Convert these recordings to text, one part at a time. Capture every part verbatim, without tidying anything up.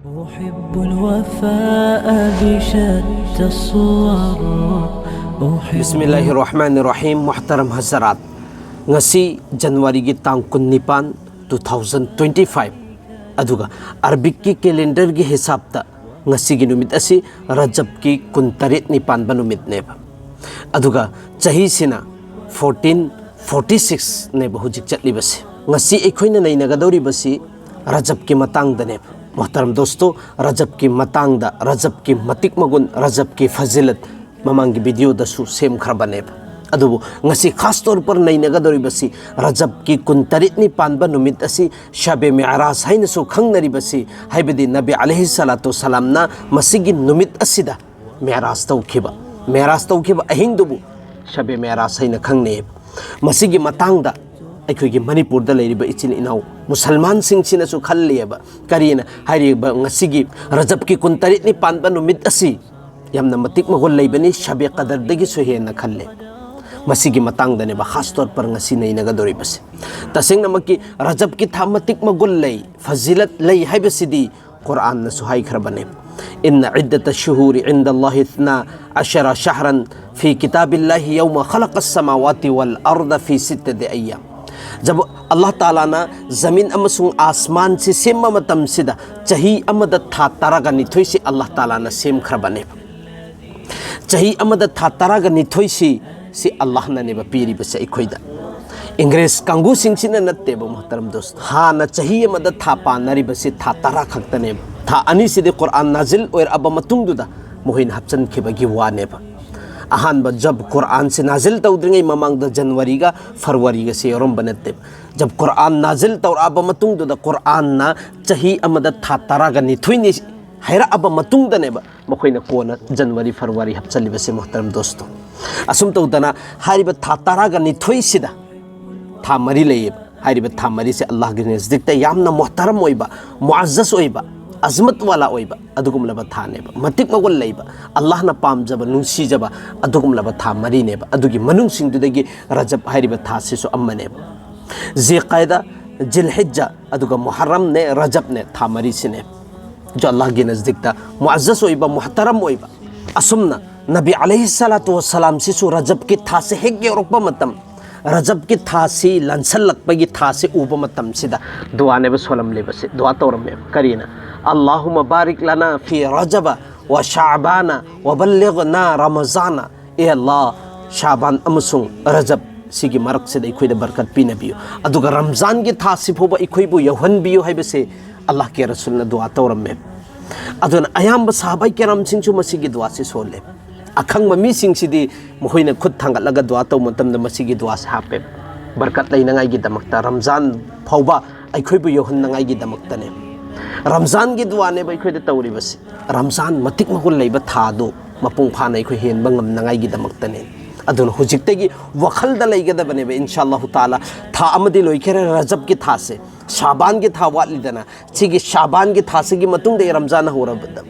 أحب الوفاء بشتى الصور. أحب ꯕꯤꯁꯃꯤꯜꯂꯥꯍꯤꯔ ꯔꯍꯃꯥꯅꯤꯔ ꯔꯍꯤꯝ꯫ ꯃꯨꯍꯇꯔꯝ ꯍꯖꯔꯥꯠ, ꯉꯁꯤ ꯖꯅꯋꯥꯔꯤꯒꯤ ꯇꯥꯡ ꯀꯨꯟꯅꯤꯄꯥꯟ, two thousand twenty five, ꯑꯗꯨꯒ ꯑꯔꯕꯤꯛꯀꯤ ꯀꯦꯂꯦꯟꯗꯔꯒꯤ ꯍꯤꯁꯥꯞꯇ ꯉꯁꯤꯒꯤ ꯅꯨꯃꯤꯠ ꯑꯁꯤ ꯔꯖꯕꯀꯤ ꯀꯨꯟꯇꯔꯦꯠꯅꯤ ꯄꯥꯟꯕ ꯅꯨꯃꯤꯠꯅꯦꯕ꯫ ꯑꯗꯨꯒ ꯆꯍꯤꯁꯤꯅ fourteen forty six ꯅꯦꯕ ꯍꯧꯖꯤꯛ ꯆꯠꯂꯤꯕꯁꯤ꯫ ꯉꯁꯤ ꯑꯩꯈꯣꯏꯅ ꯅꯩꯅꯒꯗꯧꯔꯤꯕꯁꯤ ꯔꯖꯕꯀꯤ ꯃꯇꯥꯡꯗꯅꯦꯕ꯫ ꯃꯣꯍꯇꯔꯝ ꯗꯣꯁꯇꯣ, ꯔꯖꯕꯀꯤ ꯃꯇꯥꯡꯗ, ꯔꯖꯕꯀꯤ ꯃꯇꯤꯛ ꯃꯒꯨꯟ, ꯔꯖꯕꯀꯤ ꯐꯖꯤꯂꯠ ꯃꯃꯥꯡꯒꯤ ꯚꯤꯗꯤꯑꯣꯗꯁꯨ ꯁꯦꯝꯈ꯭ꯔꯕꯅꯦꯕ꯫ ꯑꯗꯨꯕꯨ ꯉꯁꯤ ꯈꯥꯁ ꯇꯧꯔ ꯄꯔ ꯅꯩꯅꯒꯗꯧꯔꯤꯕꯁꯤ ꯔꯖꯕꯀꯤ ꯀꯨꯟꯇꯔꯦꯠꯅꯤ ꯄꯥꯟꯕ ꯅꯨꯃꯤꯠ ꯑꯁꯤ ꯁꯕꯦ ꯃꯦꯔꯥꯖ ꯍꯥꯏꯅꯁꯨ ꯈꯪꯅꯔꯤꯕꯁꯤ, ꯍꯥꯏꯕꯗꯤ ꯅꯕꯤ ꯑꯂꯩꯍꯤ ꯁꯂꯥꯇꯨ ꯁꯂꯥꯝꯅ ꯃꯁꯤꯒꯤ ꯅꯨꯃꯤꯠ ꯑꯁꯤꯗ ꯃꯦꯔꯥꯖ ꯇꯧꯈꯤꯕ, ꯃꯦꯔꯥꯖ ꯇꯧꯈꯤꯕ ꯑꯍꯤꯡꯗꯨꯕꯨ ꯁꯕꯦ ꯃꯦꯔꯥꯖ ꯍꯥꯏꯅ ꯈꯪꯅꯩꯌꯦꯕ꯫ ꯃꯁꯤꯒꯤ ꯃꯇꯥꯡꯗ ꯑꯩꯈꯣꯏꯒꯤ ꯃꯅꯤꯄꯨꯔꯗ ꯂꯩꯔꯤꯕ ꯏꯆꯤꯟ ꯏꯅꯥꯎ ꯃꯨꯁꯜꯃꯥꯟꯁꯤꯡꯁꯤꯅꯁꯨ ꯈꯜꯂꯤꯑꯕ꯫ ꯀꯔꯤꯅ ꯍꯥꯏꯔꯤꯕ ꯉꯁꯤꯒꯤ ꯔꯖꯕꯀꯤ ꯀꯨꯟꯇꯔꯦꯠꯅꯤ ꯄꯥꯟꯕ ꯅꯨꯃꯤꯠ ꯑꯁꯤ ꯌꯥꯝꯅ ꯃꯇꯤꯛ ꯃꯒꯨꯟ ꯂꯩꯕꯅꯤ, ꯁꯕꯦ ꯀꯗꯔꯗꯒꯤꯁꯨ ꯍꯦꯟꯅ ꯈꯜꯂꯦ꯫ ꯃꯁꯤꯒꯤ ꯃꯇꯥꯡꯗꯅꯦꯕ ꯈꯥꯁ ꯇꯧꯔ ꯄꯔ ꯉꯁꯤ ꯅꯩꯅꯒꯗꯧꯔꯤꯕꯁꯦ꯫ ꯇꯁꯦꯡꯅꯃꯛꯀꯤ ꯔꯖꯕꯀꯤ ꯊꯥ ꯃꯇꯤꯛ ꯃꯒꯨꯟ ꯂꯩ, ꯐꯖꯤꯂꯠ ꯂꯩ ꯍꯥꯏꯕꯁꯤꯗꯤ ꯀꯨꯔꯥꯟꯅꯁꯨ ꯍꯥꯏꯈ꯭ꯔꯕꯅꯦ, "ꯏꯟꯅ ꯏꯗꯗ ꯁꯨꯍꯨꯔꯤ ꯏꯟꯗ ꯑꯜꯂꯥꯍꯤ ꯏꯊꯅꯥ ꯑꯁꯔ ꯁꯍꯔꯟ ꯐꯤ ꯀꯤꯇꯥꯕꯤꯜꯂꯥꯍꯤ ꯌꯧꯃ ꯈꯂꯛꯀ ꯁꯃꯥꯋꯥꯇꯤ ꯋꯜ ꯑꯔꯗ ꯐꯤ ꯁꯤꯠꯇꯗꯤ ꯑꯩꯌꯥꯝ"꯫ ꯖꯕ ꯑꯜꯂꯥꯍ ꯇꯥꯂꯥꯅ ꯖꯃꯤꯟ ꯑꯃꯁꯨꯡ ꯑꯥꯁꯃꯥꯟꯁꯤ ꯁꯦꯝꯕ ꯃꯇꯝꯁꯤꯗ ꯆꯍꯤ ꯑꯃꯗ ꯊꯥ ꯇꯔꯥꯒ ꯅꯤꯊꯣꯏꯁꯤ ꯑꯜꯂꯥꯍ ꯇꯥꯂꯥꯅ ꯁꯦꯝꯈ꯭ꯔꯕꯅꯦꯕ꯫ ꯆꯍꯤ ꯑꯃꯗ ꯊꯥ ꯇꯔꯥꯒ ꯅꯤꯊꯣꯏꯁꯤ, ꯁꯤ ꯑꯜꯂꯥꯍꯅꯅꯦꯕ ꯄꯤꯔꯤꯕꯁꯦ ꯑꯩꯈꯣꯏꯗ꯫ ꯏꯪꯒ꯭ꯔꯦꯖ ꯀꯥꯡꯕꯨꯁꯤꯡꯁꯤꯅ ꯅꯠꯇꯦꯕ, ꯃꯣꯍꯇꯔꯝ ꯗꯣꯁ꯫ ꯍꯥꯟꯅ ꯆꯍꯤ ꯑꯃꯗ ꯊꯥ ꯄꯥꯟꯅꯔꯤꯕꯁꯤ ꯊꯥ ꯇꯔꯥ ꯈꯛꯇꯅꯦꯕ꯫ ꯊꯥ ꯑꯅꯤꯁꯤꯗꯤ ꯀꯨꯔꯥꯟ ꯅꯥꯖꯤꯜ ꯑꯣꯏꯔꯛꯑꯕ ꯃꯇꯨꯡꯗꯨꯗ ꯃꯈꯣꯏꯅ ꯍꯥꯞꯆꯤꯟꯈꯤꯕꯒꯤ ꯋꯥꯅꯦꯕ꯫ ꯑꯍꯥꯟꯕ ꯖꯕ ꯀꯨꯔꯥꯟꯁꯤ ꯅꯥꯖꯤꯜ ꯇꯧꯗ꯭ꯔꯤꯉꯩ ꯃꯃꯥꯡꯗ ꯖꯅꯋꯥꯔꯤꯒ ꯐꯔꯋꯥꯔꯤꯒꯁꯤ ꯌꯥꯎꯔꯝꯕ ꯅꯠꯇꯦꯕ꯫ ꯖꯕ ꯀꯨꯔꯥꯟ ꯅꯥꯖꯤꯜ ꯇꯧꯔꯛꯑꯕ ꯃꯇꯨꯡꯗꯨꯗ ꯀꯨꯔꯥꯟꯅ ꯆꯍꯤ ꯑꯃꯗ ꯊꯥ ꯇꯔꯥꯒ ꯅꯤꯊꯣꯏꯅꯤ ꯍꯥꯏꯔꯛꯑꯕ ꯃꯇꯨꯡꯗꯅꯦꯕ ꯃꯈꯣꯏꯅ ꯀꯣꯟꯅ ꯖꯅꯋꯥꯔꯤ, ꯐꯦꯕ꯭ꯔꯨꯋꯥꯔꯤ ꯍꯥꯞꯆꯜꯂꯤꯕꯁꯦ, ꯃꯣꯍꯇꯔꯝ ꯗꯣꯁꯇꯣ꯫ ꯑꯁꯨꯝ ꯇꯧꯗꯅ ꯍꯥꯏꯔꯤꯕ ꯊꯥ ꯇꯔꯥꯒ ꯅꯤꯊꯣꯏꯁꯤꯗ ꯊꯥ ꯃꯔꯤ ꯂꯩꯌꯦꯕ꯫ ꯍꯥꯏꯔꯤꯕ ꯊꯥ ꯃꯔꯤꯁꯦ ꯑꯜꯂꯥꯍꯒꯤ ꯅꯖꯗꯤꯛꯇ ꯌꯥꯝꯅ ꯃꯣꯍꯇꯔꯝ ꯑꯣꯏꯕ, ꯃꯨꯑꯖꯖ ꯑꯣꯏꯕ, ꯑꯖꯃꯠ ꯋꯥꯂꯥ ꯑꯣꯏꯕ ꯑꯗꯨꯒꯨꯝꯂꯕ ꯊꯥꯅꯦꯕ꯫ ꯃꯇꯤꯛ ꯃꯒꯨꯟ ꯂꯩꯕ, ꯑꯜꯂꯥꯍꯅ ꯄꯥꯝꯖꯕ, ꯅꯨꯡꯁꯤꯖꯕ ꯑꯗꯨꯒꯨꯝꯂꯕ ꯊꯥ ꯃꯔꯤꯅꯦꯕ꯫ ꯑꯗꯨꯒꯤ ꯃꯅꯨꯡꯁꯤꯡꯗꯨꯗꯒꯤ ꯔꯖꯕ ꯍꯥꯏꯔꯤꯕ ꯊꯥꯁꯤꯁꯨ ꯑꯃꯅꯦꯕ꯫ ꯖꯤꯜꯀꯥꯏꯗ, ꯖꯤꯜꯍꯤꯖꯖꯥ, ꯑꯗꯨꯒ ꯃꯨꯍꯔꯝꯅꯦ, ꯔꯖꯕꯅꯦ, ꯊꯥ ꯃꯔꯤꯁꯤꯅꯦ꯫ ꯖꯣ ꯑꯜꯂꯥꯍꯒꯤ ꯅꯖꯗꯤꯛꯇ ꯃꯨꯑꯖꯖ ꯑꯣꯏꯕ, ꯃꯨꯍꯇꯔꯝ ꯑꯣꯏꯕ꯫ ꯑꯁꯨꯝꯅ ꯅꯕꯤ ꯑꯂꯩꯍꯤ ꯁꯂꯥꯇꯨ ꯋꯁꯂꯥꯝꯁꯤꯁꯨ ꯔꯖꯕꯀꯤ ꯊꯥꯁꯤ ꯍꯦꯛ ꯌꯧꯔꯛꯄ ꯃꯇꯝ, ꯔꯖꯕꯀꯤ ꯊꯥꯁꯤ ꯂꯥꯟꯁꯜꯂꯛꯄꯒꯤ ꯊꯥꯁꯤ ꯎꯕ ꯃꯇꯝꯁꯤꯗ ꯗꯨꯋꯥꯅꯦꯕ ꯁꯣꯜꯂꯝꯂꯤꯕꯁꯤ, ꯗꯨꯋꯥ ꯇꯧꯔꯝꯃꯦꯕ꯫ ꯀꯔꯤꯅ? "ꯑꯜꯂꯥꯍꯨꯝꯃ ꯕꯥꯔꯤꯛ ꯂꯅꯥ ꯐꯤ ꯔꯖꯕ ꯋ ꯁꯥꯕꯥꯅ ꯋ ꯕꯜꯂꯤꯒꯅꯥ ꯔꯃꯖꯥꯅ"꯫ ꯑꯦ ꯑꯜꯂꯥ, ꯁꯥꯕꯥꯟ ꯑꯃꯁꯨꯡ ꯔꯖꯕ ꯁꯤꯒꯤ ꯃꯔꯛꯁꯤꯗ ꯑꯩꯈꯣꯏꯗ ꯕꯔꯀꯠ ꯄꯤꯅꯕꯤꯌꯨ, ꯑꯗꯨꯒ ꯔꯝꯖꯥꯟꯒꯤ ꯊꯥꯁꯤ ꯐꯥꯎꯕ ꯑꯩꯈꯣꯏꯕꯨ ꯌꯧꯍꯟꯕꯤꯌꯨ ꯍꯥꯏꯕꯁꯦ ꯑꯜꯂꯥꯍꯒꯤ ꯔꯁꯨꯜꯅ ꯗꯨꯋꯥ ꯇꯧꯔꯝꯃꯦ꯫ ꯑꯗꯨꯅ ꯑꯌꯥꯝꯕ ꯁꯍꯥꯕꯥꯏ ꯀꯦꯔꯥꯝꯁꯤꯡꯁꯨ ꯃꯁꯤꯒꯤ ꯗꯨꯋꯥꯁꯤ ꯁꯣꯜꯂꯦ꯫ ꯑꯈꯪꯕ ꯃꯤꯁꯤꯡꯁꯤꯗꯤ ꯃꯈꯣꯏꯅ ꯈꯨꯠ ꯊꯥꯡꯒꯠꯂꯒ ꯗꯨꯋꯥ ꯇꯧꯕ ꯃꯇꯝꯗ ꯃꯁꯤꯒꯤ ꯗꯨꯋꯥꯁꯤ ꯍꯥꯞꯄꯦ, ꯕꯔꯀꯠ ꯂꯩꯅꯉꯥꯏꯒꯤꯗꯃꯛꯇ, ꯔꯝꯖꯥꯟ ꯐꯥꯎꯕ ꯑꯩꯈꯣꯏꯕꯨ ꯌꯧꯍꯟꯅꯉꯥꯏꯒꯤꯗꯃꯛꯇꯅꯦ꯫ ꯔꯝꯖꯥꯟꯒꯤ ꯗꯨꯋꯥꯅꯦꯕ ꯑꯩꯈꯣꯏꯗ ꯇꯧꯔꯤꯕꯁꯤ꯫ ꯔꯝꯖꯥꯟ ꯃꯇꯤꯛ ꯃꯒꯨꯟ ꯂꯩꯕ ꯊꯥꯗꯨ ꯃꯄꯨꯡ ꯐꯥꯅ ꯑꯩꯈꯣꯏ ꯍꯦꯟꯕ ꯉꯝꯅꯉꯥꯏꯒꯤꯗꯃꯛꯇꯅꯦ꯫ ꯑꯗꯨꯅ ꯍꯧꯖꯤꯛꯇꯒꯤ ꯋꯥꯈꯜꯗ ꯂꯩꯒꯗꯕꯅꯦꯕ, ꯏꯟꯁꯥ ꯑꯜꯂꯥꯍꯨ ꯇꯥꯂꯥ꯫ ꯊꯥ ꯑꯃꯗꯤ ꯂꯣꯏꯈꯔꯦ, ꯔꯖꯕꯀꯤ ꯊꯥꯁꯦ, ꯁꯥꯕꯥꯟꯒꯤ ꯊꯥ ꯋꯥꯠꯂꯤꯗꯅ꯫ ꯁꯤꯒꯤ ꯁꯥꯕꯥꯟꯒꯤ ꯊꯥꯁꯤꯒꯤ ꯃꯇꯨꯡꯗ ꯑꯩ ꯔꯝꯖꯥꯟ ꯍꯧꯔꯕꯗ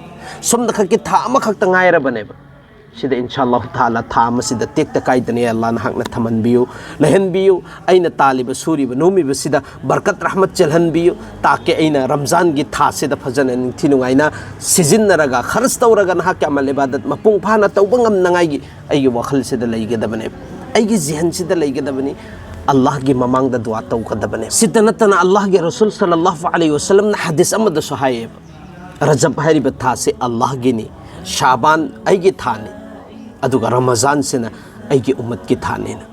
ꯁꯣꯝꯗ ꯈꯛꯀꯤ ꯊꯥ ꯑꯃꯈꯛꯇ ꯉꯥꯏꯔꯕꯅꯦꯕ꯫ ꯁꯤꯗ ꯏꯟꯁꯥ ꯑꯜꯂꯥꯍꯨ ꯇꯥꯂꯥ ꯊꯥ ꯑꯃꯁꯤꯗ ꯇꯦꯛꯇ ꯀꯥꯏꯗꯅ ꯑꯦ ꯑꯜꯂꯥꯍ ꯅꯍꯥꯛꯅ ꯊꯝꯍꯟꯕꯤꯌꯨ, ꯂꯩꯍꯟꯕꯤꯌꯨ꯫ ꯑꯩꯅ ꯇꯥꯜꯂꯤꯕ, ꯁꯨꯔꯤꯕ, ꯅꯣꯝꯃꯤꯕꯁꯤꯗ ꯕꯔꯀꯠ ꯔꯍꯃꯠ ꯆꯦꯜꯍꯟꯕꯤꯌꯨ꯫ ꯇꯥꯀꯦ ꯑꯩꯅ ꯔꯝꯖꯥꯟꯒꯤ ꯊꯥꯁꯤꯗ ꯐꯖꯅ ꯅꯤꯡꯊꯤ ꯅꯨꯡꯉꯥꯏꯅ ꯁꯤꯖꯤꯟꯅꯔꯒ, ꯈꯔꯁ ꯇꯧꯔꯒ ꯅꯍꯥꯛꯀꯤ ꯑꯃꯜ ꯏꯕꯥꯗꯠ ꯃꯄꯨꯡ ꯐꯥꯅ ꯇꯧꯕ ꯉꯝꯅꯉꯥꯏꯒꯤ ꯑꯩꯒꯤ ꯋꯥꯈꯜꯁꯤꯗ ꯂꯩꯒꯗꯕꯅꯦ, ꯑꯩꯒꯤ ꯖꯤꯍꯟꯁꯤꯗ ꯂꯩꯒꯗꯕꯅꯤ꯫ ꯑꯜꯂꯥꯍꯒꯤ ꯃꯃꯥꯡꯗ ꯗꯨꯋꯥ ꯇꯧꯒꯗꯕꯅꯦ꯫ ꯁꯤꯇ ꯅꯠꯇꯅ ꯑꯜꯂꯥꯍꯒꯤ ꯔꯁꯨꯜ ꯁꯜꯂꯜꯂꯥꯍꯨ ꯑꯂꯩꯍꯤ ꯋꯁꯜꯂꯝꯅ ꯍꯗꯤꯁ ꯑꯃꯗꯁꯨ ꯍꯥꯏꯌꯦꯕ, ꯔꯖꯕ ꯍꯥꯏꯔꯤꯕ ꯊꯥꯁꯤ ꯑꯜꯂꯥꯍꯒꯤꯅꯤ, ꯁꯥꯕꯥꯟ ꯑꯩꯒꯤ ꯊꯥꯅꯤ, ꯑꯗꯨꯒ ꯔꯃꯖꯥꯟꯁꯤꯅ ꯑꯩꯒꯤ ꯎꯝꯃꯠꯀꯤ ꯊꯥꯅꯤꯅ꯫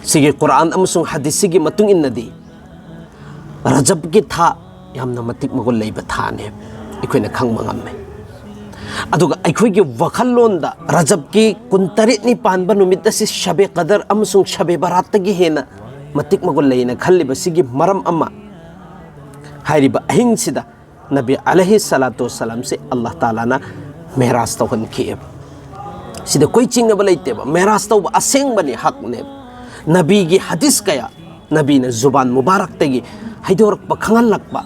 ꯁꯤꯒꯤ ꯀꯨꯔꯥꯟ ꯑꯃꯁꯨꯡ ꯍꯗꯤꯁꯁꯤꯒꯤ ꯃꯇꯨꯡ ꯏꯟꯅꯗꯤ ꯔꯖꯕꯀꯤ ꯊꯥ ꯌꯥꯝꯅ ꯃꯇꯤꯛ ꯃꯒꯨꯟ ꯂꯩꯕ ꯊꯥꯅꯦ ꯑꯩꯈꯣꯏꯅ ꯈꯪꯕ ꯉꯝꯃꯦ꯫ ꯑꯗꯨꯒ ꯑꯩꯈꯣꯏꯒꯤ ꯋꯥꯈꯜꯂꯣꯟꯗ ꯔꯖꯕꯀꯤ ꯀꯨꯟꯇꯔꯦꯠꯅꯤ ꯄꯥꯟꯕ ꯅꯨꯃꯤꯠ ꯑꯁꯤ ꯁꯕꯦ ꯀꯗꯔ ꯑꯃꯁꯨꯡ ꯁꯕꯦ ꯕꯔꯥꯠꯇꯒꯤ ꯍꯦꯟꯅ ꯃꯇꯤꯛ ꯃꯒꯨꯟ ꯂꯩꯅ ꯈꯜꯂꯤꯕꯁꯤꯒꯤ ꯃꯔꯝ ꯑꯃ, ꯍꯥꯏꯔꯤꯕ ꯑꯍꯤꯡꯁꯤꯗ ꯅꯕꯤ ꯑꯂꯩꯍꯤ ꯁꯂꯥꯇꯨ ꯋꯁꯂꯥꯝꯁꯦ ꯑꯜꯂꯥꯍ ꯇꯥꯂꯥꯅ ꯃꯦꯔꯥꯖ ꯇꯧꯍꯟꯈꯤꯑꯕ꯫ ꯁꯤꯗ ꯀꯣꯏ ꯆꯤꯡꯅꯕ ꯂꯩꯇꯦꯕ, ꯃꯦꯔꯥꯖ ꯇꯧꯕ ꯑꯁꯦꯡꯕꯅꯤ, ꯍꯛꯅꯦꯕ꯫ ꯅꯕꯤꯒꯤ ꯍꯗꯤꯁ ꯀꯌꯥ, ꯅꯕꯤꯅ ꯖꯨꯕꯥꯟ ꯃꯨꯕꯥꯔꯛꯇꯒꯤ ꯍꯩꯗꯣꯔꯛꯄ, ꯈꯪꯍꯜꯂꯛꯄ,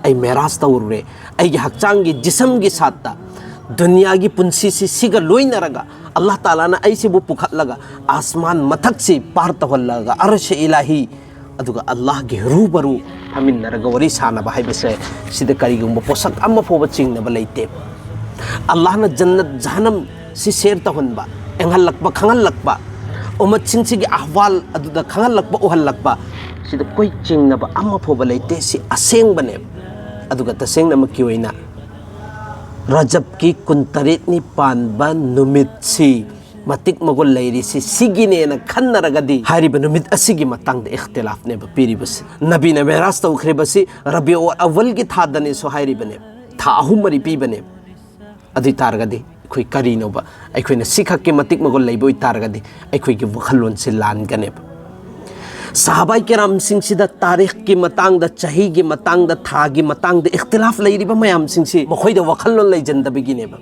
"ꯑꯩ ꯃꯦꯔꯥꯖ ꯇꯧꯔꯨꯔꯦ, ꯑꯩꯒꯤ ꯍꯛꯆꯥꯡꯒꯤ ꯖꯤꯁꯝꯒꯤ ꯁꯥꯠꯇ ꯗꯨꯅꯤꯌꯥꯒꯤ ꯄꯨꯟꯁꯤꯁꯤ ꯁꯤꯒ ꯂꯣꯏꯅꯔꯒ ꯑꯜꯂꯥꯍ ꯇꯥꯂꯥꯅ ꯑꯩꯁꯤꯕꯨ ꯄꯨꯈꯠꯂꯒ ꯑꯥꯁꯃꯥꯟ ꯃꯊꯛꯁꯤ ꯄꯥꯔ ꯇꯧꯍꯜꯂꯒ ꯑꯔꯁ ꯏꯂꯥꯍꯤ ꯑꯗꯨꯒ ꯑꯜꯂꯥꯍꯒꯤ ꯔꯨꯕꯔꯨ ꯐꯝꯃꯤꯟꯅꯔꯒ ꯋꯥꯔꯤ ꯁꯥꯟꯅꯕ ꯍꯥꯏꯕꯁꯦ, ꯁꯤꯗ ꯀꯔꯤꯒꯨꯝꯕ ꯄꯣꯠꯁꯛ ꯑꯃ ꯐꯥꯎꯕ ꯆꯤꯡꯅꯕ ꯂꯩꯇꯦ꯫ ꯑꯜꯂꯥꯍꯅ ꯖꯟꯅꯠ ꯖꯍꯅꯝ ꯁꯤ ꯁꯦꯌꯔ ꯇꯧꯍꯟꯕ, ꯌꯦꯡꯍꯜꯂꯛꯄ, ꯈꯪꯍꯜꯂꯛꯄ, ꯎꯃꯠꯁꯤꯡꯁꯤꯒꯤ ꯑꯍꯋꯥꯜ ꯑꯗꯨꯗ ꯈꯪꯍꯜꯂꯛꯄ, ꯎꯍꯜꯂꯛꯄ, ꯁꯤꯗ ꯀꯣꯏ ꯆꯤꯡꯅꯕ ꯑꯃ ꯐꯥꯎꯕ ꯂꯩꯇꯦ꯫ ꯁꯤ ꯑꯁꯦꯡꯕꯅꯦꯕ꯫ ꯑꯗꯨꯒ ꯇꯁꯦꯡꯅꯃꯛꯀꯤ ꯑꯣꯏꯅ ꯔꯖꯕꯀꯤ ꯀꯨꯟꯇꯔꯦꯠꯅꯤ ꯄꯥꯟꯕ ꯅꯨꯃꯤꯠꯁꯤ ꯃꯇꯤꯛ ꯃꯒꯨꯟ ꯂꯩꯔꯤꯁꯤ ꯁꯤꯒꯤꯅꯦꯅ ꯈꯟꯅꯔꯒꯗꯤ, ꯍꯥꯏꯔꯤꯕ ꯅꯨꯃꯤꯠ ꯑꯁꯤꯒꯤ ꯃꯇꯥꯡꯗ ꯏꯈꯇꯤꯂꯥꯐꯅꯦꯕ ꯄꯤꯔꯤꯕꯁꯤ꯫ ꯅꯕꯤꯅ ꯃꯦꯔꯥꯖ ꯇꯧꯈ꯭ꯔꯤꯕꯁꯤ ꯔꯕꯤꯎꯜ ꯑꯋꯜꯒꯤ ꯊꯥꯗꯅꯦꯁꯨ ꯍꯥꯏꯔꯤꯕꯅꯦꯕ, ꯊꯥ ꯑꯍꯨꯝ ꯃꯔꯤ ꯄꯤꯕꯅꯦꯕ꯫ ꯑꯗꯨ ꯑꯣꯏ ꯇꯥꯔꯒꯗꯤ ꯑꯩꯈꯣꯏ ꯀꯔꯤꯅꯣꯕ ꯑꯩꯈꯣꯏꯅ ꯁꯤꯈꯛꯀꯤ ꯃꯇꯤꯛ ꯃꯒꯨꯟ ꯂꯩꯕ ꯑꯣꯏ ꯇꯥꯔꯒꯗꯤ, ꯑꯩꯈꯣꯏꯒꯤ ꯋꯥꯈꯜꯂꯣꯟꯁꯤ ꯂꯥꯟꯒꯅꯦꯕ꯫ ꯁꯍꯥꯕꯥꯏ ꯀꯦꯔꯥꯝꯁꯤꯡꯁꯤꯗ ꯇꯥꯔꯤꯈꯀꯤ ꯃꯇꯥꯡꯗ, ꯆꯍꯤꯒꯤ ꯃꯇꯥꯡꯗ, ꯊꯥꯒꯤ ꯃꯇꯥꯡꯗ ꯏꯈꯇꯤꯂꯥꯐ ꯂꯩꯔꯤꯕ ꯃꯌꯥꯝꯁꯤꯡꯁꯤ ꯃꯈꯣꯏꯗ ꯋꯥꯈꯜꯂꯣꯟ ꯂꯩꯖꯟꯗꯕꯒꯤꯅꯦꯕ꯫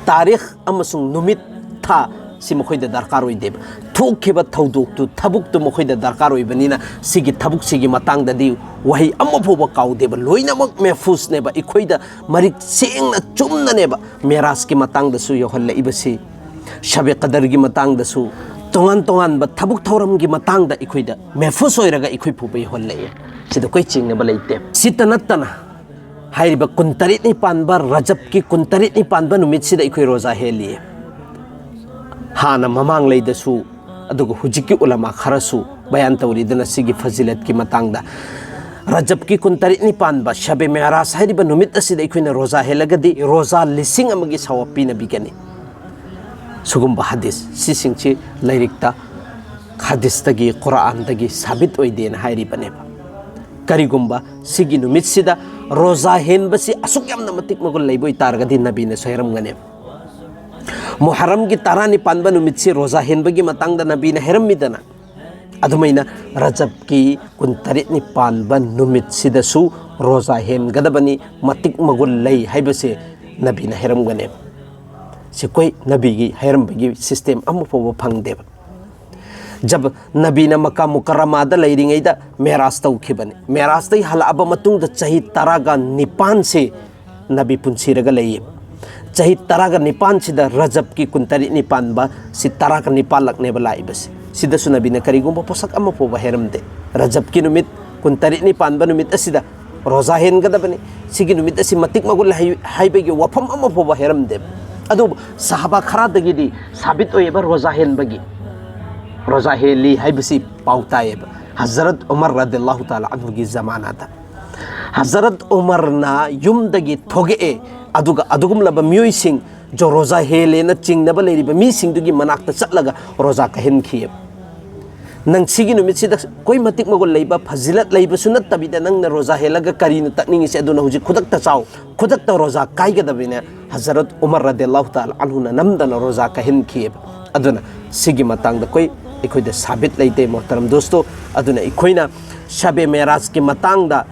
ꯇꯥꯔꯤꯈ ꯑꯃꯁꯨꯡ ꯅꯨꯃꯤꯠ, ꯊꯥ ꯁꯤ ꯃꯈꯣꯏꯗ ꯗꯔꯀꯥꯔ ꯑꯣꯏꯗꯦꯕ꯫ ꯊꯣꯛꯈꯤꯕ ꯊꯧꯗꯣꯛꯇꯨ, ꯊꯕꯛꯇꯨ ꯃꯈꯣꯏꯗ ꯗꯔꯀꯥꯔ ꯑꯣꯏꯕꯅꯤꯅ, ꯁꯤꯒꯤ ꯊꯕꯛꯁꯤꯒꯤ ꯃꯇꯥꯡꯗꯗꯤ ꯋꯥꯍꯩ ꯑꯃ ꯐꯥꯎꯕ ꯀꯥꯎꯗꯦꯕ꯫ ꯂꯣꯏꯅꯃꯛ ꯃꯦꯐꯨꯁꯅꯦꯕ꯫ ꯑꯩꯈꯣꯏꯗ ꯃꯔꯤꯛ ꯁꯦꯡꯅ ꯆꯨꯝꯅꯅꯦꯕ ꯃꯦꯔꯥꯖꯀꯤ ꯃꯇꯥꯡꯗꯁꯨ ꯌꯧꯍꯜꯂꯛꯏꯕꯁꯤ, ꯁꯕꯦ ꯀꯗꯔꯒꯤ ꯃꯇꯥꯡꯗꯁꯨ, ꯇꯣꯉꯥꯟ ꯇꯣꯉꯥꯟꯕ ꯊꯕꯛ ꯊꯧꯔꯝꯒꯤ ꯃꯇꯥꯡꯗ ꯑꯩꯈꯣꯏꯗ ꯃꯦꯐꯨꯁ ꯑꯣꯏꯔꯒ ꯑꯩꯈꯣꯏ ꯐꯥꯎꯕ ꯌꯧꯍꯜꯂꯛꯏ꯫ ꯁꯤꯗ ꯑꯩꯈꯣꯏ ꯆꯤꯡꯅꯕ ꯂꯩꯇꯦ꯫ ꯁꯤꯇ ꯅꯠꯇꯅ, ꯍꯥꯏꯔꯤꯕ ꯀꯨꯟꯇꯔꯦꯠꯅꯤ ꯄꯥꯟꯕ, ꯔꯖꯕꯀꯤ ꯀꯨꯟꯇꯔꯦꯠꯅꯤ ꯄꯥꯟꯕ ꯅꯨꯃꯤꯠꯁꯤꯗ ꯑꯩꯈꯣꯏ ꯔꯣꯖꯥ ꯍꯦꯜꯂꯤ꯫ ꯍꯥꯟꯅ ꯃꯃꯥꯡꯂꯩꯗꯁꯨ, ꯑꯗꯨꯒ ꯍꯧꯖꯤꯛꯀꯤ ꯎꯂꯃꯥ ꯈꯔꯁꯨ ꯕꯌꯥꯟ ꯇꯧꯔꯤꯗꯅ ꯁꯤꯒꯤ ꯐꯖꯤꯂꯠꯀꯤ ꯃꯇꯥꯡꯗ꯫ ꯔꯖꯕꯀꯤ ꯀꯨꯟꯇꯔꯦꯠꯅꯤ ꯄꯥꯟꯕ ꯁꯕꯦ ꯃꯦꯔꯥꯖ ꯍꯥꯏꯔꯤꯕ ꯅꯨꯃꯤꯠ ꯑꯁꯤꯗ ꯑꯩꯈꯣꯏꯅ ꯔꯣꯖꯥ ꯍꯦꯜꯂꯒꯗꯤ ꯔꯣꯖꯥ ꯂꯤꯁꯤꯡ ꯑꯃꯒꯤ ꯁꯋꯥꯕ ꯄꯤꯅꯕꯤꯒꯅꯤ꯫ ꯁꯤꯒꯨꯝꯕ ꯍꯗꯤꯁ ꯁꯤꯁꯤꯡꯁꯤ ꯂꯥꯏꯔꯤꯛꯇ, ꯍꯗꯤꯁꯇꯒꯤ, ꯀꯨꯔꯥꯟꯗꯒꯤ ꯁꯥꯕꯤꯠ ꯑꯣꯏꯗꯦꯅ ꯍꯥꯏꯔꯤꯕꯅꯦꯕ꯫ ꯀꯔꯤꯒꯨꯝꯕ ꯁꯤꯒꯤ ꯅꯨꯃꯤꯠꯁꯤꯗ ꯔꯣꯖꯥ ꯍꯦꯟꯕꯁꯤ ꯑꯁꯨꯛ ꯌꯥꯝꯅ ꯃꯇꯤꯛ ꯃꯒꯨꯟ ꯂꯩꯕ ꯑꯣꯏꯇꯥꯔꯒꯗꯤ ꯅꯕꯤꯅꯁꯨ ꯍꯥꯏꯔꯝꯒꯅꯦꯕ꯫ ꯃꯨꯍꯔꯝꯒꯤ ꯇꯔꯥꯅꯤꯄꯥꯟꯕ ꯅꯨꯃꯤꯠꯁꯤ ꯔꯣꯖꯥ ꯍꯦꯟꯕꯒꯤ ꯃꯇꯥꯡꯗ ꯅꯕꯤꯅ ꯍꯥꯏꯔꯝꯃꯤꯗꯅ, ꯑꯗꯨꯃꯥꯏꯅ ꯔꯖꯕꯀꯤ ꯀꯨꯟꯇꯔꯦꯠꯅꯤ ꯄꯥꯟꯕ ꯅꯨꯃꯤꯠꯁꯤꯗꯁꯨ ꯔꯣꯖꯥ ꯍꯦꯟꯒꯗꯕꯅꯤ, ꯃꯇꯤꯛ ꯃꯒꯨꯟ ꯂꯩ ꯍꯥꯏꯕꯁꯦ ꯅꯕꯤꯅ ꯍꯥꯏꯔꯝꯒꯅꯦꯕ꯫ ꯁꯤ ꯑꯩꯈꯣꯏ ꯅꯕꯤꯒꯤ ꯍꯥꯏꯔꯝꯕꯒꯤ ꯁꯤꯁꯇꯦꯝ ꯑꯃ ꯐꯥꯎꯕ ꯐꯪꯗꯦꯕ꯫ ꯖꯕ ꯅꯕꯤꯅ ꯃꯀꯥ ꯃꯨꯀꯔꯔꯃꯥꯗ ꯂꯩꯔꯤꯉꯩꯗ ꯃꯦꯔꯥꯖ ꯇꯧꯈꯤꯕꯅꯤ꯫ ꯃꯦꯔꯥꯖꯇꯒꯤ ꯍꯜꯂꯛꯑꯕ ꯃꯇꯨꯡꯗ ꯆꯍꯤ ꯇꯔꯥꯒ ꯅꯤꯄꯥꯟꯁꯤ ꯅꯕꯤ ꯄꯨꯟꯁꯤꯔꯒ ꯂꯩꯌꯦꯕ꯫ ꯆꯍꯤ ꯇꯔꯥꯒ ꯅꯤꯄꯥꯟꯁꯤꯗ ꯔꯖꯕꯀꯤ ꯀꯨꯟꯇꯔꯦꯠꯅꯤ ꯄꯥꯟꯕ ꯁꯤ ꯇꯔꯥꯒ ꯅꯤꯄꯥꯟꯂꯛꯅꯦꯕ ꯂꯥꯛꯏꯕꯁꯤ꯫ ꯁꯤꯗꯁꯨ ꯅꯕꯤꯅ ꯀꯔꯤꯒꯨꯝꯕ ꯄꯣꯠꯁꯛ ꯑꯃ ꯐꯥꯎꯕ ꯍꯥꯏꯔꯝꯗꯦ꯫ ꯔꯖꯕꯀꯤ ꯅꯨꯃꯤꯠ ꯀꯨꯟꯇꯔꯦꯠꯅꯤ ꯄꯥꯟꯕ ꯅꯨꯃꯤꯠ ꯑꯁꯤꯗ ꯔꯣꯖꯥ ꯍꯦꯟꯒꯗꯕꯅꯤ, ꯁꯤꯒꯤ ꯅꯨꯃꯤꯠ ꯑꯁꯤ ꯃꯇꯤꯛ ꯃꯒꯨꯟ ꯂꯩ ꯍꯥꯏꯕꯒꯤ ꯋꯥꯐꯝ ꯑꯃ ꯐꯥꯎꯕ ꯍꯥꯏꯔꯝꯗꯦꯕ꯫ ꯑꯗꯨꯕꯨ ꯁꯍꯥꯕꯥ ꯈꯔꯗꯒꯤꯗꯤ ꯁꯥꯕꯤꯠ ꯑꯣꯏꯌꯦꯕ ꯔꯣꯖꯥ ꯍꯦꯟꯕꯒꯤ꯫ ꯔꯣꯖꯥ ꯍꯦꯜꯂꯤ ꯍꯥꯏꯕꯁꯤ ꯄꯥꯎ ꯇꯥꯏꯌꯦꯕ꯫ ꯍꯖꯔꯠ ꯎꯃꯔ ꯔꯗꯤꯜꯂꯥꯍꯨ ꯇꯥꯂꯥ ꯑꯟꯍꯨꯒꯤ ꯖꯃꯥꯅꯥꯗ ꯍꯖꯔꯠ ꯎꯃꯔꯅ ꯌꯨꯝꯗꯒꯤ ꯊꯣꯛꯂꯛꯑꯦ, ꯑꯗꯨꯒ ꯑꯗꯨꯒꯨꯝꯂꯕ ꯃꯤꯑꯣꯏꯁꯤꯡ, ꯖꯣ ꯔꯣꯖꯥ ꯍꯦꯜꯂꯦꯅ ꯆꯤꯡꯅꯕ ꯂꯩꯔꯤꯕ ꯃꯤꯁꯤꯡꯗꯨꯒꯤ ꯃꯅꯥꯛꯇ ꯆꯠꯂꯒ ꯔꯣꯖꯥ ꯀꯥꯏꯍꯟꯈꯤꯑꯕ꯫ "ꯅꯪ ꯁꯤꯒꯤ ꯅꯨꯃꯤꯠꯁꯤꯗ ꯀꯣꯏ ꯃꯇꯤꯛ ꯃꯒꯨꯟ ꯂꯩꯕ, ꯐꯖꯤꯂꯠ ꯂꯩꯕꯁꯨ ꯅꯠꯇꯕꯤꯗ ꯅꯪꯅ ꯔꯣꯖꯥ ꯍꯦꯜꯂꯒ ꯀꯔꯤꯅꯣ ꯇꯛꯅꯤꯡꯉꯤꯁꯦ? ꯑꯗꯨꯅ ꯍꯧꯖꯤꯛ ꯈꯨꯗꯛꯇ ꯆꯥꯎ, ꯈꯨꯗꯛꯇ ꯔꯣꯖꯥ ꯀꯥꯏꯒꯗꯕꯅꯤꯅ" ꯍꯖꯔꯠ ꯎꯃꯔ ꯔꯗꯤꯜꯂꯥꯍꯨ ꯇꯥꯂꯥ ꯑꯟꯍꯨꯅ ꯅꯝꯗꯅ ꯔꯣꯖꯥ ꯀꯥꯏꯍꯟꯈꯤꯑꯕ꯫ ꯑꯗꯨꯅ ꯁꯤꯒꯤ ꯃꯇꯥꯡꯗ ꯑꯩꯈꯣꯏ, ꯑꯩꯈꯣꯏꯗ ꯁꯥꯕꯤꯠ ꯂꯩꯇꯦ ꯃꯣꯍꯇꯔꯝ ꯗꯣꯁꯇꯣ꯫ ꯑꯗꯨꯅ ꯑꯩꯈꯣꯏꯅ ꯁꯕꯦ ꯃꯦꯔꯥꯖꯀꯤ ꯃꯇꯥꯡꯗ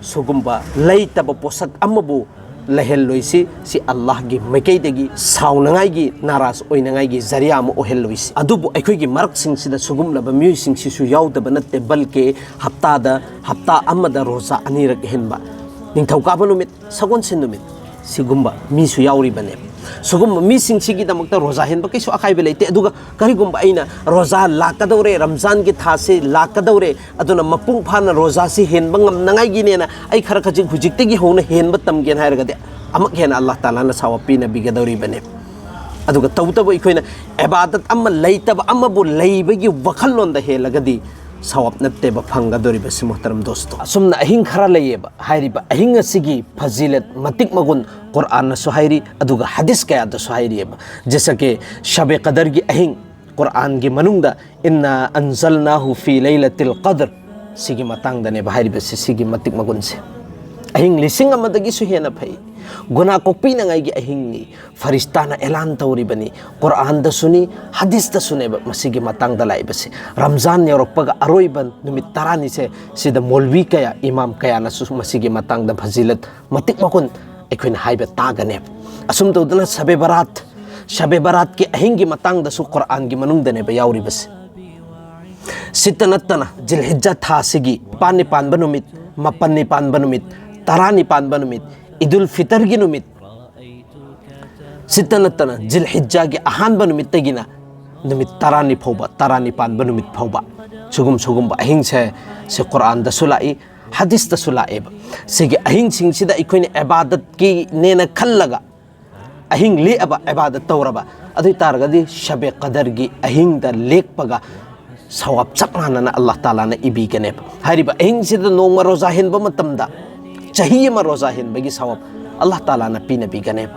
ꯁꯤꯒꯨꯝꯕ ꯂꯩꯇꯕ ꯄꯣꯠꯁꯛ ꯑꯃꯕꯨ ꯂꯩꯍꯜꯂꯣꯏꯁꯤ꯫ ꯁꯤ ꯑꯜꯂꯥꯍꯒꯤ ꯃꯥꯏꯀꯩꯗꯒꯤ ꯁꯥꯎꯅꯉꯥꯏꯒꯤ, ꯅꯥꯔꯥꯖ ꯑꯣꯏꯅꯉꯥꯏꯒꯤ ꯖꯔꯤꯌꯥ ꯑꯃ ꯑꯣꯏꯍꯜꯂꯣꯏꯁꯤ꯫ ꯑꯗꯨꯕꯨ ꯑꯩꯈꯣꯏꯒꯤ ꯃꯔꯛꯁꯤꯡꯁꯤꯗ ꯁꯤꯒꯨꯝꯂꯕ ꯃꯤꯑꯣꯏꯁꯤꯡꯁꯤꯁꯨ ꯌꯥꯎꯗꯕ ꯅꯠꯇꯦ, ꯕꯜꯀꯦ ꯍꯞꯇꯥꯗ, ꯍꯞꯇꯥ ꯑꯃꯗ ꯔꯣꯖꯥ ꯑꯅꯤꯔꯛ ꯍꯦꯟꯕ, ꯅꯤꯡꯊꯧꯀꯥꯕ ꯅꯨꯃꯤꯠ, ꯁꯒꯣꯜꯁꯦꯟ ꯅꯨꯃꯤꯠ, ꯁꯤꯒꯨꯝꯕ ꯃꯤꯁꯨ ꯌꯥꯎꯔꯤꯕꯅꯦ꯫ ꯁꯤꯒꯨꯝꯕ ꯃꯤꯁꯤꯡꯁꯤꯒꯤꯗꯃꯛꯇ ꯔꯣꯖꯥ ꯍꯦꯟꯕ ꯀꯩꯁꯨ ꯑꯀꯥꯏꯕ ꯂꯩꯇꯦ꯫ ꯑꯗꯨꯒ ꯀꯔꯤꯒꯨꯝꯕ ꯑꯩꯅ ꯔꯣꯖꯥ ꯂꯥꯛꯀꯗꯧꯔꯦ, ꯔꯝꯖꯥꯟꯒꯤ ꯊꯥꯁꯤ ꯂꯥꯛꯀꯗꯧꯔꯦ, ꯑꯗꯨꯅ ꯃꯄꯨꯡ ꯐꯥꯅ ꯔꯣꯖꯥꯁꯤ ꯍꯦꯟꯕ ꯉꯝꯅꯉꯥꯏꯒꯤꯅꯦꯅ ꯑꯩ ꯈꯔ ꯈꯖꯤꯛ ꯍꯧꯖꯤꯛꯇꯒꯤ ꯍꯧꯅ ꯍꯦꯟꯕ ꯇꯝꯒꯦꯅ ꯍꯥꯏꯔꯒꯗꯤ ꯑꯃꯨꯛ ꯍꯦꯟꯅ ꯑꯜꯂꯥꯍ ꯇꯥꯂꯥꯅ ꯁꯥꯋꯥꯕ ꯄꯤꯅꯕꯤꯒꯗꯧꯔꯤꯕꯅꯦ꯫ ꯑꯗꯨꯒ ꯇꯧꯕꯇꯕꯨ ꯑꯩꯈꯣꯏꯅ ꯏꯕꯥꯗꯠ ꯑꯃ ꯂꯩꯇꯕ ꯑꯃꯕꯨ ꯂꯩꯕꯒꯤ ꯋꯥꯈꯜꯂꯣꯟꯗ ꯍꯦꯜꯂꯒꯗꯤ ꯁꯥꯋꯥꯕ ꯅꯠꯇꯦꯕ ꯐꯪꯒꯗꯧꯔꯤꯕꯁꯤ ꯃꯣꯍꯇꯔꯝ ꯗꯣꯁꯇꯣ꯫ ꯑꯁꯨꯝꯅ ꯑꯍꯤꯡ ꯈꯔ ꯂꯩꯌꯦꯕ, ꯍꯥꯏꯔꯤꯕ ꯑꯍꯤꯡ ꯑꯁꯤꯒꯤ ꯐꯖꯤꯂꯠ ꯃꯇꯤꯛ ꯃꯒꯨꯟ ꯀꯨꯔꯥꯟꯅꯁꯨ ꯍꯥꯏꯔꯤ, ꯑꯗꯨꯒ ꯍꯗꯤꯁ ꯀꯌꯥꯗꯁꯨ ꯍꯥꯏꯔꯤꯑꯕ꯫ ꯖꯦꯁꯥ ꯀꯦ ꯁꯕꯦ ꯀꯗꯔꯒꯤ ꯑꯍꯤꯡ, ꯀꯨꯔꯥꯟꯒꯤ ꯃꯅꯨꯡꯗ "ꯏꯟꯅꯥ ꯑꯟꯖꯜꯅꯥꯍꯨ ꯐꯤ ꯂꯩꯂꯇꯤꯜ ꯀꯗ꯭ꯔ", ꯁꯤꯒꯤ ꯃꯇꯥꯡꯗꯅꯦꯕ ꯍꯥꯏꯔꯤꯕꯁꯤ, ꯁꯤꯒꯤ ꯃꯇꯤꯛ ꯃꯒꯨꯟꯁꯦ꯫ ꯑꯍꯤꯡ ꯂꯤꯁꯤꯡ ꯑꯃꯗꯒꯤꯁꯨ ꯍꯦꯟꯅ ꯐꯩ, ꯒꯨꯅꯥ ꯀꯣꯛꯄꯤꯅꯉꯥꯏꯒꯤ ꯑꯍꯤꯡꯅꯤ꯫ ꯐꯔꯤꯁꯇꯥꯅ ꯑꯦꯂꯥꯟ ꯇꯧꯔꯤꯕꯅꯤ, ꯀꯨꯔꯥꯟꯗꯁꯨꯅꯤ, ꯍꯗꯤꯁꯇꯁꯨꯅꯦꯕ ꯃꯁꯤꯒꯤ ꯃꯇꯥꯡꯗ ꯂꯥꯛꯏꯕꯁꯤ꯫ ꯔꯝꯖꯥꯟ ꯌꯧꯔꯛꯄꯒ ꯑꯔꯣꯏꯕ ꯅꯨꯃꯤꯠ ꯇꯔꯥꯅꯤꯁꯦ, ꯁꯤꯗ ꯃꯧꯂꯕꯤ ꯀꯌꯥ, ꯏꯃꯥꯝ ꯀꯌꯥꯅꯁꯨ ꯃꯁꯤꯒꯤ ꯃꯇꯥꯡꯗ ꯐꯖꯤꯂꯠ ꯃꯇꯤꯛ ꯃꯒꯨꯟ ꯑꯩꯈꯣꯏꯅ ꯍꯥꯏꯕ ꯇꯥꯒꯅꯦꯕ꯫ ꯑꯁꯨꯝ ꯇꯧꯗꯅ ꯁꯕꯦ ꯕꯔꯥꯠ, ꯁꯕꯦ ꯕꯔꯥꯠꯀꯤ ꯑꯍꯤꯡꯒꯤ ꯃꯇꯥꯡꯗꯁꯨ ꯀꯨꯔꯥꯟꯒꯤ ꯃꯅꯨꯡꯗꯅꯦꯕ ꯌꯥꯎꯔꯤꯕꯁꯦ꯫ ꯁꯤꯇ ꯅꯠꯇꯅ ꯖꯤꯜꯍꯤꯖꯥ ꯊꯥꯁꯤꯒꯤ ꯅꯤꯄꯥꯟꯅꯤ ꯄꯥꯟꯕ ꯅꯨꯃꯤꯠ, ꯃꯥꯄꯟꯅꯤ ꯄꯥꯟꯕ ꯅꯨꯃꯤꯠ, ꯇꯔꯥꯅꯤ ꯄꯥꯟꯕ ꯅꯨꯃꯤꯠ, ꯏꯗꯨꯜ ꯐꯤꯇꯔꯒꯤ ꯅꯨꯃꯤꯠ, ꯁꯤꯇ ꯅꯠꯇꯅ ꯖꯤꯜꯍꯤꯖꯥꯒꯤ ꯑꯍꯥꯟꯕ ꯅꯨꯃꯤꯠꯇꯒꯤꯅ ꯅꯨꯃꯤꯠ ꯇꯔꯥꯅꯤ ꯐꯥꯎꯕ, ꯇꯔꯥꯅꯤ ꯄꯥꯟꯕ ꯅꯨꯃꯤꯠ ꯐꯥꯎꯕ, ꯁꯤꯒꯨꯝ ꯁꯤꯒꯨꯝꯕ ꯑꯍꯤꯡꯁꯦ, ꯁꯤ ꯀꯨꯔꯥꯟꯗꯁꯨ ꯂꯥꯛꯏ, ꯍꯗꯤꯁꯇꯁꯨ ꯂꯥꯛꯑꯦꯕ꯫ ꯁꯤꯒꯤ ꯑꯍꯤꯡꯁꯤꯡꯁꯤꯗ ꯑꯩꯈꯣꯏꯅ ꯏꯕꯥꯗꯠꯀꯤꯅꯦꯅ ꯈꯜꯂꯒ ꯑꯍꯤꯡ ꯂꯦꯛꯑꯕ, ꯏꯕꯥꯗꯠ ꯇꯧꯔꯕ, ꯑꯗꯨ ꯑꯣꯏ ꯇꯥꯔꯒꯗꯤ ꯁꯕꯦ ꯀꯗꯔꯒꯤ ꯑꯍꯤꯡꯗ ꯂꯦꯛꯄꯒ ꯁꯋꯥꯕ ꯆꯞ ꯃꯥꯟꯅꯅ ꯑꯜꯂꯥꯍ ꯇꯥꯂꯥꯅ ꯏꯕꯤꯒꯅꯦꯕ꯫ ꯍꯥꯏꯔꯤꯕ ꯑꯍꯤꯡꯁꯤꯗ ꯅꯣꯡꯃ ꯔꯣꯖꯥ ꯍꯦꯟꯕ ꯃꯇꯝꯗ, ꯆꯍꯤ ꯑꯃ ꯔꯣꯖꯥ ꯍꯦꯟꯕꯒꯤ ꯁꯋꯥꯕ ꯑꯜꯂꯥꯍ ꯇꯥꯂꯥꯅ ꯄꯤꯅꯕꯤꯒꯅꯦꯕ꯫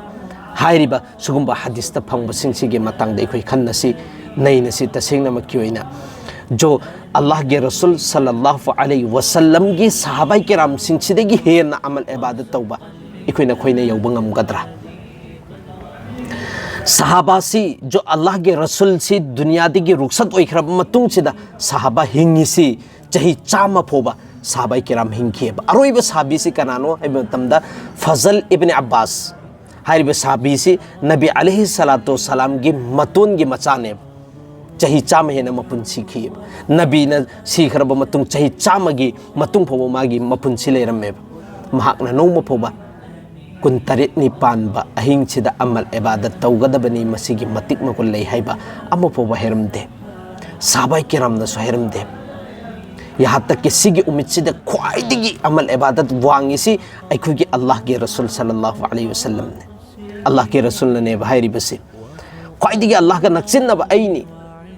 ꯍꯥꯏꯔꯤꯕ ꯁꯤꯒꯨꯝꯕ ꯍꯗꯤꯁꯇ ꯐꯪꯕꯁꯤꯡꯁꯤꯒꯤ ꯃꯇꯥꯡꯗ ꯑꯩꯈꯣꯏ ꯈꯟꯅꯁꯤ, ꯅꯩꯅꯁꯤ꯫ ꯇꯁꯦꯡꯅꯃꯛꯀꯤ ꯑꯣꯏꯅ ꯖꯣ ꯑꯜꯂꯥꯍꯒꯤ ꯔꯁꯨꯜ ꯁꯜꯂꯜꯂꯥꯍꯨ ꯑꯂꯩꯍꯤ ꯋꯁꯜꯂꯝꯒꯤ ꯁꯍꯥꯕꯥꯏ ꯀꯤꯔꯥꯝꯁꯤꯡꯁꯤꯗꯒꯤ ꯍꯦꯟꯅ ꯑꯃꯜ ꯏꯕꯥꯗꯠ ꯇꯧꯕ ꯑꯩꯈꯣꯏꯅ ꯑꯩꯈꯣꯏꯅ ꯌꯧꯕ ꯉꯝꯒꯗ꯭ꯔꯥ? ꯁꯍꯥꯕꯥꯁꯤ, ꯖꯣ ꯑꯜꯂꯥꯍꯒꯤ ꯔꯁꯨꯜꯁꯤ ꯗꯨꯅꯤꯌꯥꯗꯒꯤ ꯔꯨꯛꯁꯠ ꯑꯣꯏꯈ꯭ꯔꯕ ꯃꯇꯨꯡꯁꯤꯗ ꯁꯍꯥꯕꯥ ꯍꯤꯡꯉꯤꯁꯤ ꯆꯍꯤ ꯆꯥꯝꯃ ꯐꯥꯎꯕ ꯁꯍꯥꯕꯥꯏ ꯀꯤꯔꯥꯝ ꯍꯤꯡꯈꯤꯑꯕ꯫ ꯑꯔꯣꯏꯕ ꯁꯍꯥꯕꯤꯁꯤ ꯀꯅꯥꯅꯣ ꯍꯥꯏꯕ ꯃꯇꯝꯗ, ꯐꯖꯜ ꯏꯕꯅꯤ ꯑꯕꯥꯁ ꯍꯥꯏꯔꯤꯕ ꯁꯍꯥꯕꯤꯁꯤ ꯅꯕꯤ ꯑꯂꯩꯍꯤ ꯁꯂꯥꯇꯨ ꯁꯂꯥꯝꯒꯤ ꯃꯇꯣꯟꯒꯤ ꯃꯆꯥꯅꯦꯕ꯫ ꯆꯍꯤ ꯆꯥꯝꯃ ꯍꯦꯟꯅ ꯃꯄꯨꯟꯁꯤꯈꯤꯑꯕ꯫ ꯅꯕꯤꯅ ꯁꯤꯈ꯭ꯔꯕ ꯃꯇꯨꯡ ꯆꯍꯤ ꯆꯥꯝꯃꯒꯤ ꯃꯇꯨꯡ ꯐꯥꯎꯕ ꯃꯥꯒꯤ ꯃꯄꯨꯟꯁꯤ ꯂꯩꯔꯝꯃꯦꯕ꯫ ꯃꯍꯥꯛꯅ ꯅꯣꯡꯃ ꯐꯥꯎꯕ ꯀꯨꯟꯇꯔꯦꯠꯅꯤ ꯄꯥꯟꯕ ꯑꯍꯤꯡꯁꯤꯗ ꯑꯃꯜ ꯏꯕꯥꯗꯠ ꯇꯧꯒꯗꯕꯅꯤ, ꯃꯁꯤꯒꯤ ꯃꯇꯤꯛ ꯃꯒꯨꯟ ꯂꯩ ꯍꯥꯏꯕ ꯑꯃ ꯐꯥꯎꯕ ꯍꯥꯏꯔꯝꯗꯦ꯫ ꯁꯍꯥꯕꯥꯏ ꯀꯤꯔꯥꯝꯅꯁꯨ ꯍꯥꯏꯔꯝꯗꯦ꯫ ꯌꯥꯍꯥ ꯇꯛ ꯀꯤ ꯁꯤꯒꯤ ꯎꯃꯤꯠꯁꯤꯗ ꯈ꯭ꯋꯥꯏꯗꯒꯤ ꯑꯃꯜ ꯏꯕꯥꯗꯠ ꯋꯥꯡꯉꯤꯁꯤ ꯑꯩꯈꯣꯏꯒꯤ ꯑꯜꯂꯥꯍꯒꯤ ꯔꯁꯨꯜ ꯁꯜꯂꯜꯂꯥꯍꯨ ꯑꯂꯩꯍꯤ ꯋꯁꯜꯂꯝꯅꯤ꯫ ꯑꯜꯂꯥꯍꯒꯤ ꯔꯁꯨꯜꯅꯅꯦꯕ ꯍꯥꯏꯔꯤꯕꯁꯤ, "ꯈ꯭ꯋꯥꯏꯗꯒꯤ ꯑꯜꯂꯥꯍꯒ ꯅꯛꯁꯤꯟꯅꯕ ꯑꯩꯅꯤ,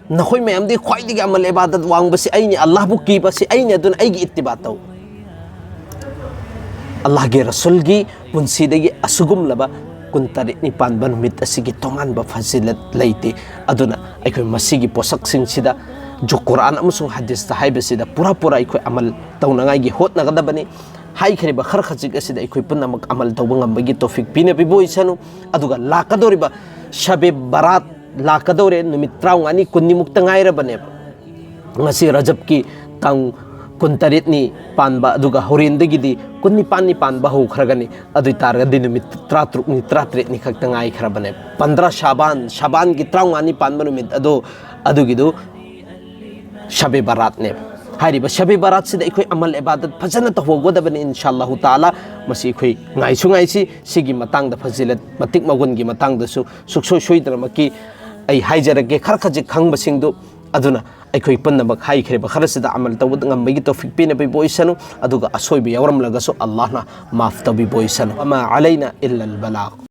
ꯅꯈꯣꯏ ꯃꯌꯥꯝꯗꯒꯤ ꯈ꯭ꯋꯥꯏꯗꯒꯤ ꯑꯃꯜ ꯏꯕꯥꯗꯠ ꯋꯥꯡꯕꯁꯤ ꯑꯩꯅꯤ, ꯑꯜꯂꯥꯍꯕꯨ ꯀꯤꯕꯁꯤ ꯑꯩꯅꯤ, ꯑꯗꯨꯅ ꯑꯩꯒꯤ ꯏꯠꯇꯤꯕꯥ ꯇꯧ꯫" ꯑꯜꯂꯥꯍꯒꯤ ꯔꯁꯨꯜꯒꯤ ꯄꯨꯟꯁꯤꯗꯒꯤ ꯑꯁꯤꯒꯨꯝꯂꯕ ꯀꯨꯟꯇꯔꯦꯠꯅꯤ ꯄꯥꯟꯕ ꯅꯨꯃꯤꯠ ꯑꯁꯤꯒꯤ ꯇꯣꯉꯥꯟꯕ ꯐꯖꯤꯂꯠ ꯂꯩꯇꯦ꯫ ꯑꯗꯨꯅ ꯑꯩꯈꯣꯏ ꯃꯁꯤꯒꯤ ꯄꯣꯠꯁꯛꯁꯤꯡꯁꯤꯗ, ꯖꯣ ꯀꯨꯔꯥꯟ ꯑꯃꯁꯨꯡ ꯍꯗꯤꯁꯇ ꯍꯥꯏꯕꯁꯤꯗ ꯄꯨꯔꯥ ꯄꯨꯔꯥ ꯑꯩꯈꯣꯏ ꯑꯃꯜ ꯇꯧꯅꯉꯥꯏꯒꯤ ꯍꯣꯠꯅꯒꯗꯕꯅꯤ꯫ ꯍꯥꯏꯈ꯭ꯔꯤꯕ ꯈꯔ ꯈꯖꯤꯛ ꯑꯁꯤꯗ ꯑꯩꯈꯣꯏ ꯄꯨꯝꯅꯃꯛ ꯑꯃꯜ ꯇꯧꯕ ꯉꯝꯕꯒꯤ ꯇꯧꯐꯤꯛ ꯄꯤꯅꯕꯤꯕ ꯑꯣꯏꯁꯅꯨ꯫ ꯑꯗꯨꯒ ꯂꯥꯛꯀꯗꯧꯔꯤꯕ ꯁꯕꯦ ꯕꯔꯥꯠ ꯂꯥꯛꯀꯗꯧꯔꯦ, ꯅꯨꯃꯤꯠ ꯇꯔꯥꯃꯉꯥꯅꯤ, ꯀꯨꯟꯅꯤꯃꯨꯛꯇ ꯉꯥꯏꯔꯕꯅꯦꯕ꯫ ꯉꯁꯤ ꯔꯖꯕꯀꯤ ꯇꯥꯡ ꯀꯨꯟꯇꯔꯦꯠꯅꯤ ꯄꯥꯟꯕ, ꯑꯗꯨꯒ ꯍꯣꯔꯦꯟꯗꯒꯤꯗꯤ ꯀꯨꯟꯅꯤꯄꯥꯟꯅꯤ ꯄꯥꯟꯕ ꯍꯧꯈ꯭ꯔꯒꯅꯤ꯫ ꯑꯗꯨ ꯑꯣꯏ ꯇꯥꯔꯒꯗꯤ ꯅꯨꯃꯤꯠ ꯇꯔꯥꯇꯔꯨꯛꯅꯤ, ꯇꯔꯥꯇꯔꯦꯠꯅꯤ ꯈꯛꯇ ꯉꯥꯏꯈ꯭ꯔꯕꯅꯦ꯫ ꯄꯟꯗ꯭ꯔꯥ ꯁꯥꯕꯥꯟ, ꯁꯥꯕꯥꯟꯒꯤ ꯇꯔꯥꯃꯉꯥꯅꯤ ꯄꯥꯟꯕ ꯅꯨꯃꯤꯠ ꯑꯗꯣ, ꯑꯗꯨꯒꯤꯗꯨ ꯁꯕꯦ ꯕꯔꯥꯠꯅꯦꯕ꯫ ꯍꯥꯏꯔꯤꯕ ꯁꯕꯦ ꯕꯔꯥꯠꯁꯤꯗ ꯑꯩꯈꯣꯏ ꯑꯃꯜ ꯏꯕꯥꯗꯠ ꯐꯖꯅ ꯇꯧꯍꯧꯒꯗꯕꯅꯤ, ꯏꯟꯁꯥ ꯑꯜꯂꯥꯍꯨ ꯇꯥꯂꯥ꯫ ꯃꯁꯤ ꯑꯩꯈꯣꯏ ꯉꯥꯏꯁꯨ ꯉꯥꯏꯁꯤ꯫ ꯁꯤꯒꯤ ꯃꯇꯥꯡꯗ ꯐꯖꯤꯂꯠ ꯃꯇꯤꯛ ꯃꯒꯨꯟꯒꯤ ꯃꯇꯥꯡꯗꯁꯨ ꯁꯨꯛꯁꯣꯏ ꯁꯣꯏꯗꯅꯃꯛꯀꯤ ꯑꯩ ꯍꯥꯏꯖꯔꯛꯀꯦ꯫ ꯈꯔ ꯈꯖꯤꯛ ꯈꯪꯕꯁꯤꯡꯗꯨ ꯑꯗꯨꯅ ꯑꯩꯈꯣꯏ ꯄꯨꯝꯅꯃꯛ ꯍꯥꯏꯈ꯭ꯔꯤꯕ ꯈꯔꯁꯤꯗ ꯑꯃꯜ ꯇꯧꯕ ꯉꯝꯕꯒꯤ ꯇꯧꯐꯤꯛ ꯄꯤꯅꯕꯤꯕ ꯑꯣꯏꯁꯅꯨ꯫ ꯑꯗꯨꯒ ꯑꯁꯣꯏꯕ ꯌꯥꯎꯔꯝꯂꯒꯁꯨ ꯑꯜꯂꯥꯍꯅ ꯃꯥꯐ ꯇꯧꯕꯤꯕ ꯑꯣꯏꯁꯅꯨ꯫ وما علينا إلا البلاغ.